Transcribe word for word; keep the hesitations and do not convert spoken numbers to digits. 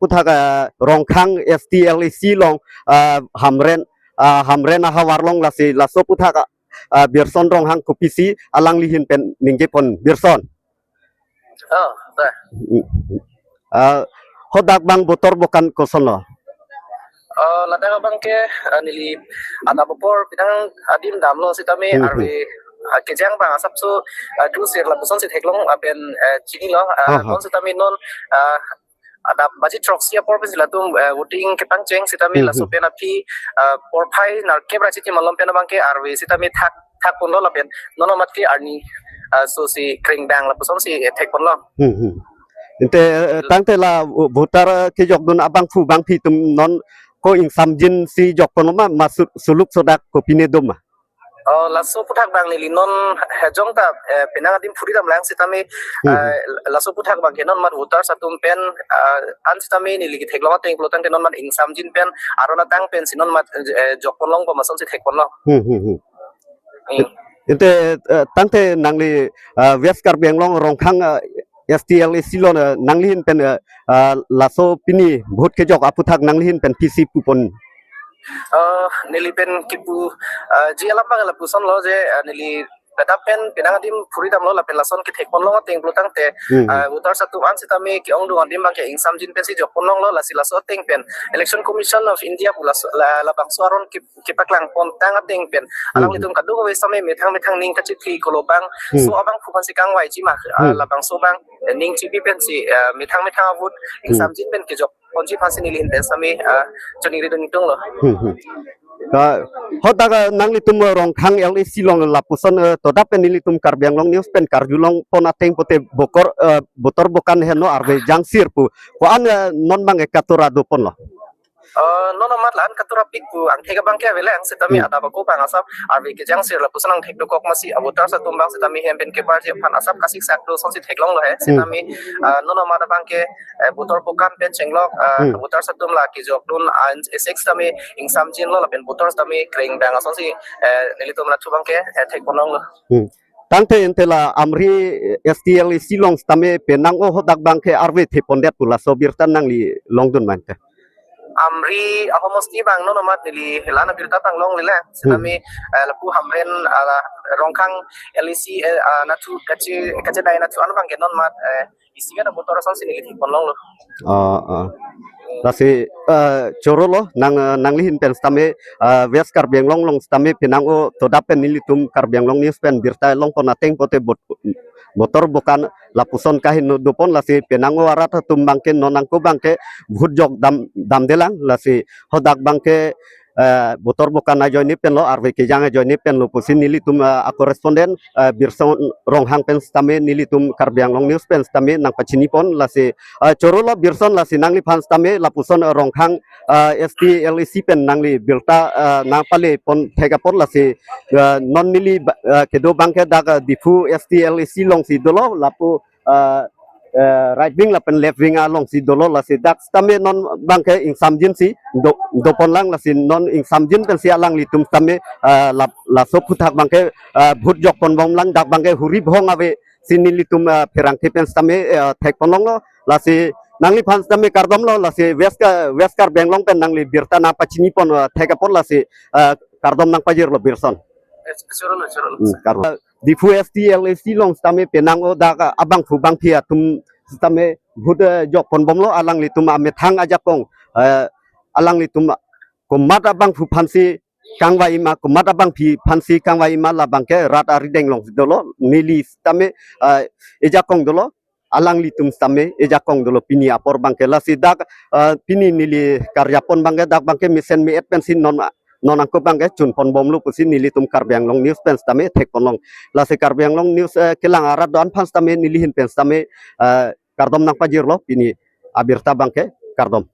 aphuthak, ah, Rongkhang S T L A C along, ah, Hamren, ah, Hamren ahavar along lasi laso aphuthak, ah, ah, Birson Ronghang kopisi alangli ahin pen ningjepon, Birson? Oh, ta. Ah, hadak abang botor bokan kosonlo? Oh, ladak abang ke, ah, neli adap apor penang adim damlo sitame, hmm, hmm, arve, ah, kejang abang asapso, ah, dusir lapuson si theklong lapen, eh, chinilo, ah, aha, non sitame non, ah, adap baji throksi apor pensi latum, eh, voting kepangcheng sitame, hmm, laso, hmm, pen aphi, ah, porphai nerkep ra chiti malom pen abang ke arve sitame thak thakponlo lapen non amat ke arni, ah, so si krengbang lapuson si, eh, thekponlo. Hmm, hmm. Ante, eh, tangte la, uh, voter, eh, kejokdun abangphu bangphi atum non ko ingsamjin si jokponlo ma, ma su-, suluk sodak kopine do ma? Oh, laso aphuthak abang neli non hejong ta, eh, penang adim phuri damlang sitame, hmm, eh, laso aphuthak abang ke non amat voters atum pen, ah, an sitame neli ketheklong ateng pulo tangte non amat ingsamjin pen aron atang pensi non amat, eh, jokponlong ko ma asonsi thekponlo. Hmm, hmm, hmm. Hmm. Ante, eh, tangte nangli, eh, West Karbi Anglong Rongkhang, eh, S T L A C along, eh, nangli ahin pen, eh, eh, laso pini vote kejok aphuthak nangli ahin pen pisi pupon? Eh, neli pen kipu, eh, ji alam abang lapusonlo je, eh, neli kedap pen penang adim phuri damlo lapen lason kethekponlong ateng pulo tangte, hmm, eh, voters atum an sitame ke-ongdung adim abang ke ingsamjin pensi jokponlonglo, lasi laso ateng pen Election Commission of India pu laso la, labangso aron ke kepaklangpon tang ateng pen, hmm, alanglitum kadokave sitame methang methang ning kachithri kolo abang, hmm, so abangphu aphansi kangvaiji ma, ah, hmm, labangso abang, eh, ning chipi pensi, ah, methang methang avote, hmm, ingsamjin pen kejokponji aphansi neli ahin pen sitame, ah, choningri dun tunglo. Hmm, hmm. Ah, hadak, ah, nanglitum, ah, Rongkhang L A C along lapuson, eh, todap pen nelitum Karbi Anglong News pen karjulongpon ateng pote bokor, eh, botor bokan henlo arve jangsir pu. Ko-an, eh, non abang ke katura doponlo? Eh, non amat la-an katura pik pu angthek abang ke avelang sitame, hmm, adap ako abang asap arve kejangsir lapuson angthek dokok masi, ah, voters atum abang sitame hem pen keparji aphan asap kasik sak do asonsi theklonglo he. Hmm. Sitame, ah, non amat abang ke, eh, botor bokan pen chenglok, ah, hmm, voters atum la kejokdun an esek sitame ingsamjinlo lapen voters tame krengbang asonsi, eh, nelitum la thu abang ke, eh, thekponlonglo. Hmm. Tangte ante la Amri S T L A C along sitame penang o hadak abang ke arve thepondet pu laso abirta nangli longdun ma ante? Amri ahomosti abang non amat neli la-an abirta tang longle lang. Hmm. Sitame, eh, lapu Hamren, ah, Rongkhang L A C, eh, ah, nathu kache, kachedai nathu an abang ke non amat, eh, isi kan botor asonsi neli thekponlonglo. Ah, ah. Lasi, eh, chorolo nang, eh, nangli ahin pen sitame, eh, West Karbi Anglong along sitame penang o todap pen nelitum Karbi Anglong News pen birta longpon ateng pote bot-, botor bokan lapuson kaheno dopon, lasi penang o arat atum abang ke non ako abang ke vote jok dam, damdelang, lasi hadak abang ke, eh, botor bokan ajoine penlo, arve kejang ajoine penlo pusi nelitum, eh, a-correspondent, eh, Birson Ronghang pen sitame nelitum Karbi Anglong News pen sitame nangpachinipon, lasi, eh, chorolo Birson, lasi nangliphan sitame lapuson, eh, Rongkhang, eh, S T L A C pen nangli birta, eh, nangpalepon thek apot, lasi, eh, non neli ba-, eh, kedo abang ke dak, eh, Diphu S T L A C alongsi dolo, lapu, eh, eh, right wing lapen left wing alongsi dolo, lasi dak sitame non abang ke ingsamjinsi do, doponlang, lasi non ingsamjin pensi alanglitum sitame, eh, lap-, laso aphuthak abang ke, eh, vote jokponbomlang, dak abang ke huri bhong avesi nelitum, eh, pherangke pen sitame, eh, thekponlonglo, lasi nangliphan sitame kardomlo, lasi West Ka-, West Karbi Anglong pen nangli birta nangpachinipon, eh, thek apot, lasi, eh, kardom nangpajirlo Birson. Eh, chorolo, chorolo. Hmm, kardom. Diphu S T L A C along sitame penang o dak abangphu bangphi atum sitame vote, eh, jokponbomlo, alanglitum amethang ajakong, eh, alanglitum komat abangphu aphansi kangvai ma, komat abangphi aphansi kangvai ma, labang ke rat arideng alongsi dolo, neli sitame, eh, ejakong dolo, alanglitum sitame ejakong dolo pini apor abang ke, lasi dak, eh, pini neli karjapon abang ke dak abang ke mesen me-et pensi non, non ako abang ke chunponbomlo pusi nelitum Karbi Anglong News pen sitame thekponlong. Lasi Karbi Anglong News, eh, kelang arat do-an aphan sitame neli ahin pen sitame, eh, kardom nangpajirlo pini abirta abang ke, kardom.